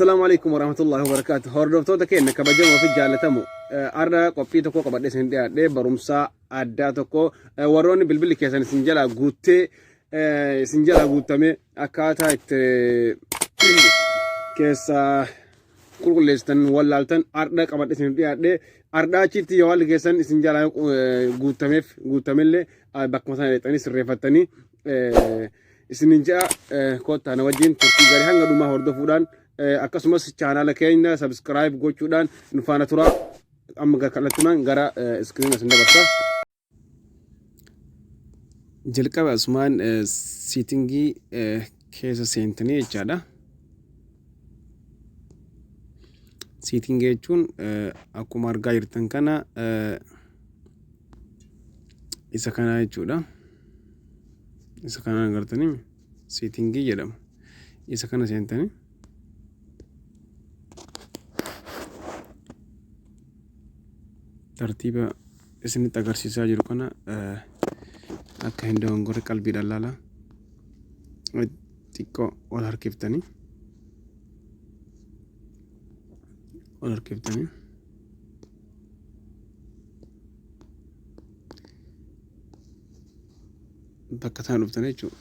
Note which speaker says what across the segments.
Speaker 1: Assalaamu alaikum warahmatullahi wabarakaatu. Hordoftoota keenya kabajamoo fi jaallatamoo har'a qophii tokko qabadhee isin dhiyaadhee barumsa addaa tokko warroonni bilbilli keessan isin jalaa guuttee isin jalaa guuttamee akkaataa itti keessa qulqulleessitan wallaaltan har'a qabadhee isin dhiyaadhee har'a achitti yoo haalli keessan isin jalaa guuttameef guuttamellee bakkuma sana dhaqxanii sirreeffattanii isinin ja'a. Kottaa na wajjin turtii gaarii hanga dhumaa hordofuudhaan, akkasumas chaanaala keenya subscribe gochuudhaan nu faana turaa. Amma kallattumaan gara iskiriina isin dabarsa. Jalqaba asumaan setting keessa seentanii jechaadha. Setting jechuun akkuma argaa jirtan kana isa kana jechuudha. Isa kana agartanii setting jedhama. Isa kana seentanii tartiiba isinitti agarsiisaa jiru kana akka hin dogongorre qalbiidhaan laala. Xiqqoo ol harkiftanii ol harkiftanii bakka tana dhuftanii jechuudha.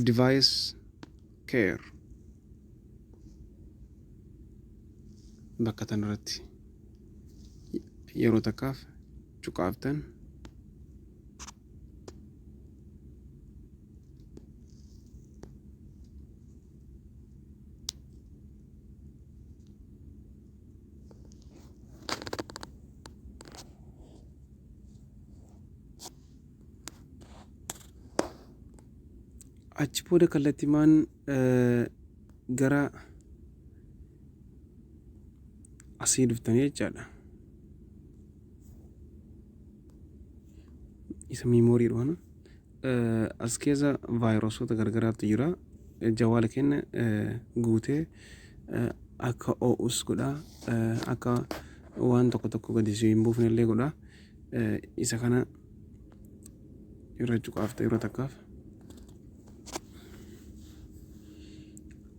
Speaker 1: Device care bakka tana irratti yeroo takkaaf cuqaaftan. Achi booda kallattimaan gara asii dhuftanii jechaadha. Isa memory kana as keessa vaayirasoota gargaraatu jira. Jawaala keenya guutee akka oo'us godha. Akka waan tokko tokko gadi si hin buufne illee godha. Isa kana irra cuqaafta yeroo takkaaf.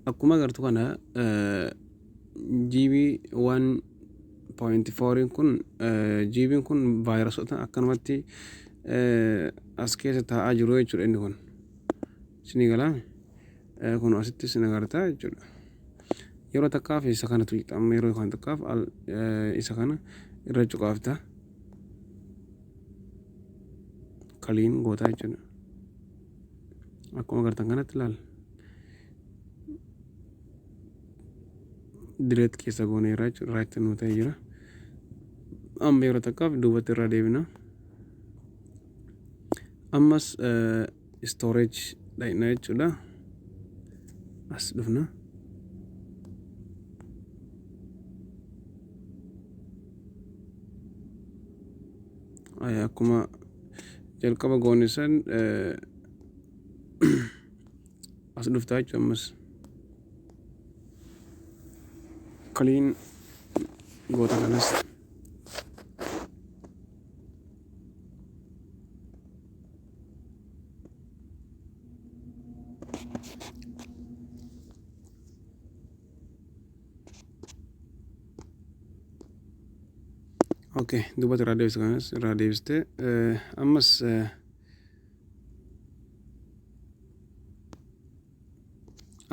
Speaker 1: Akkuma agartu kana GB 1.4 kun, GB'n kun vaayirasoota akkanumatti as keessa taa'aa jiru jechuudha inni kun. Isinii galaa? Kun asitti isin agartaa jechuudha. Yeroo takkaaf isa kana tuqxa, amma yeroo kana takkaaf isa kana irra cuqaafta. Clean gootaa jechuudha. Akkuma agartan kanatti ilaal. Delete keessa gooneera jechuudha. Right nuu ta'ee jira. Amma yeroo takkaaf duubatti irraa deebina. Ammas storage dhaqna jechuudha. As dhufna. Akkuma jalqaba goone san as dhuftaa jechuudha. Ammas clean goota kanas. Okay, duubatti irraa deebiste, kanas irraa deebiste. Ammas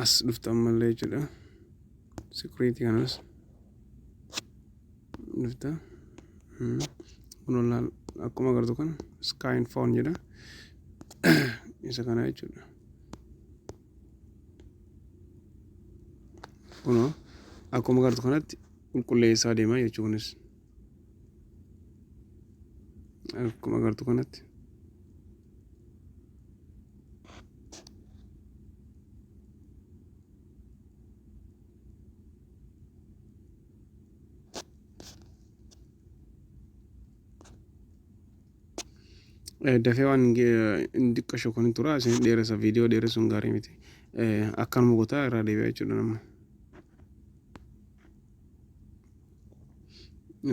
Speaker 1: as dhufta ammallee jechuudha. Security kanas dhufta. Kun laal, akkuma agartu kana scan phone jedha. Isa kana jechuudha. Kunoo akkuma agartu kanatti qulqulleessaa deema jechuu. Kunis akkuma agartu kanatti dafee waan hin xiqqasho kun tura isin dheeressa. Viidiyoo dheeressuun gaarii miti. Akkanuma gotaa irraa deebi'a jechuudha. Nama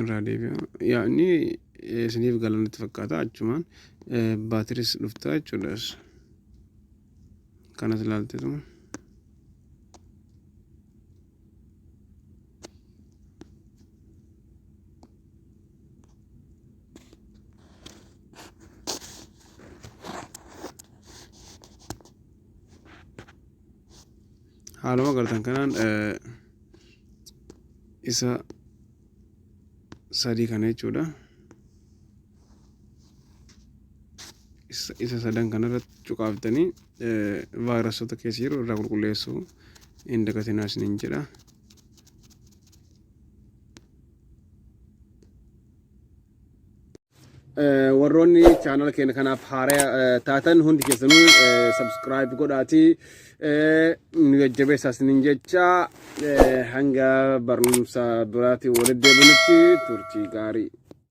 Speaker 1: irraa deebi'a. Yaa inni isiniif galanatti fakkaata. Achumaan baatiris dhufta jechuudha. Kanas ilaalteetuma. Haaluma agartan kanaan isa sadii kana jechuudha. Isa sadan kanarratti cuqaaftanii vaayirasoota keessa jiru irraa qulqulleessuu hin dagatinaa isiniin jedha. Warroonni chaanala keenya kanaaf haaraa taatan hundi keessanuu subscribe godhaatii nu jajjabeessaa isiniin jecha hanga barumsa biraatiin walitti deebinutti turtii gaarii.